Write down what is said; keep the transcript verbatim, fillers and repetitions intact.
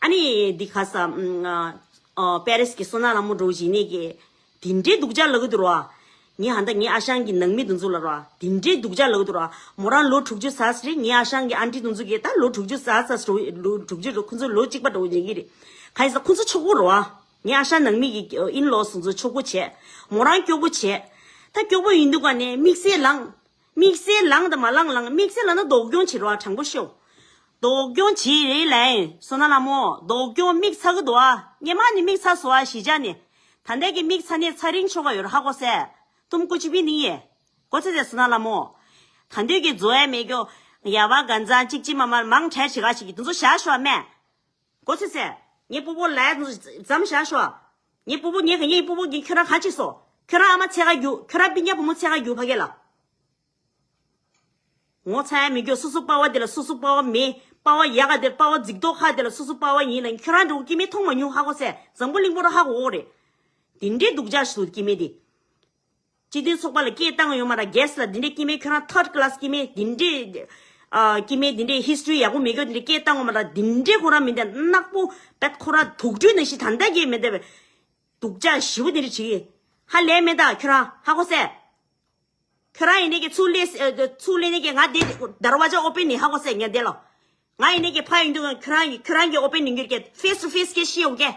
ཨ་ནི་འདི་ཁ་ས་ཨ་ཨ་པེ་རིས་ཀྱི་སོ་ན་ལྷ་མོ་འདྲ་བོ་ཞིག་ནས་ཀྱི་དེ་འདྲའི་སྡུག་ཅག་ལབ་ཀྱི་འདུག་ར། ངས་ཧ་ད་ངའི་ཨ་ཞང་གི་ནང་མི་དེ་ཚོ་ལ་ར་དེ་འདྲའི་སྡུག་ཅག་ལབ་ཀྱི་འདུག་ར། མོ་རང་ལོ་དྲུག་ཅུ་ཟ་ས་རེད། ངའི་ཨ་ཞང་གི་ཨན་ཊི་དེ་ཚོ་གིས་ད་ལོ་དྲུག་ཅུ་ཟ་ས་ལོ་དྲུག་ཅུ་རུ་ཁོ་ཚོ་ལོ་གཅིག་པ་འདྲ་བོ་ཉན་གྱི་རེད། གང་ཡིན་ཟེར་ཁོ་ཚོ་ཆོག་པོ་རེད་བ། ངའི་ཨ་ཞང་ནང་མི་གི་ཨིན་ལོ་སི་དེ་ཚོ་ཆོག་པོ་བྱས། མོ་རང་སྐྱོ་པོ་བྱས། ད་སྐྱོ་པོ་ཡིན་དུས་ག་ནས་དམིགས་བསལ་ལངས། དམིགས་བསལ་ལངས་དང་མ་ལངས་ལངས། དམིགས་བསལ་ལངས་ན་སྡུག་གྱོང་བྱེད་རོགས། དྲང་པོ་ཤོད། སྡུག་གྱོང་བྱེད་རེད་ལན། སོ་ན་ལྷ་མོ། སྡུག་གྱོང་མིག་ཚ་གི་འདུག་ཨ། སྔོན་མ་ནས་མིག་ཚ་སོང་ཨ། གཞིས་ཆགས་ནས། ད་ལྟ་གི་མིག་ཚ་ནས་ཚ་རིང་ཆོག་ག་ཡོད་ར། ཧ་གོ་སོང་། ཏུམ་ཀུ་ཆི་བི་ནི་ཡེ། གོ་ཚེ་ཚེ་སོ་ན་ལྷ་མོ། ད་ལྟ་གི་བཟོ་ཡ་མེད་ཀྱོ། ཡ་བ་གན་ཛ་ཅིག་ཅིག་མ་མ་མང་ཁྲལ་བྱེད་ག་ཞིག་གི་དུ་ཚོ་བཞག་ཤོག་མེ། གོ་ཚེ་ཚེ། ངའི་སྤོ་བོ་ལ་ཙམ་བཞག་ཤོག་ངའི་སྤོ་བོ་ངའི་ག་ངའི་སྤོ་བོ་གི་ཁྱོད་རང་ག་ཅིག་སོ། ཁྱོད་རང་ཨ་མ་འཚོལ་ག་རྒྱུགས། ཁྱོད་རང་སྤུན་ཀྱག་བུ་མོ་འཚོལ་ག་རྒྱུགས་ཕ་གི་ལ། ངོ་ཚ་ཡ་མི་རྒྱུགས། སོ་སོ་པ་བ་དེ་ལ་སོ་སོ་པ་བ་མེད། པ་བ་ཡག་ག་དེ་ལ་པ་བ་རྫིག་མདོག་ཁ་དེ་ལ་སོ་སོ་པ་བ་ཡིན་ལ། ཁྱོད་རང་འདྲ་བོ་སྐྱེ་དམན་མཐོང་མ་མྱོང་། ཧ་གོ་སོང་། འཛམ་བུ་གླིང་པོ་ར་ཧ་གོ་གོ་རེད། དེ་འདྲའི་སྡུག་ཅག་ཞིག་འདུག་སྐྱེ་དམན་དེ། སྤྱི་མཐུན་ཚོགས་པ་ལ་སྐད་བཏང་ཡོད་མ་ར། གྷེ་སི་ལ་དེ་འདྲའི་སྐྱེ་དམན། ཁྱོད་རང་ཐར་ཌི་ཀི་ལ་སི་སྐྱེ་དམན། དེ་འདྲའི་ཨ་སྐྱེ་དམན། དེ་འདྲའི་ཧི་སི་ཊོ་རི་ཡག་པོ་མེད་རྒྱུ་དེ་འདྲའི་སྐད་བཏང་ཡོད་མ་ར། དེ་འདྲའི་ཁོ་རང་མི་འདྲ་ནག་པོ་བེད། ཁོ་རང་དུག་སྦྲུལ་ནང་བཞིན་ད་ལྟ་གི་མི་འདྲ་བའི་སྡུག་ཅག་ཞེ་པོ་དེ་འདྲ་བྱེད་ཀྱི། ཧ་ལས་མེད་ད་ཁྱོད་རང་། ཧ་གོ་སོང་། ཁྱོད་རང་ཡིན་ནའི་གི་ཚུར་སླེབས་ཨ་ཚུར་སླེབས་ནའི་གི་ང་དེ་དར་བ་ཇ་ཨོ་པན་ནི། ཧ་གོ་སོང་། ངས་དེ་ལ་ང་ཡིན་ནའི་གི་ཕ་ཡིན་དུས་ཁྱོད་རང་ཁྱོད་རང་གི་ཨོ་པན་ནི་འགྱུར་གི། ཕེ་སི་ཊུ་ཕེ་སི་གི་ཤི་ཡོང་གི།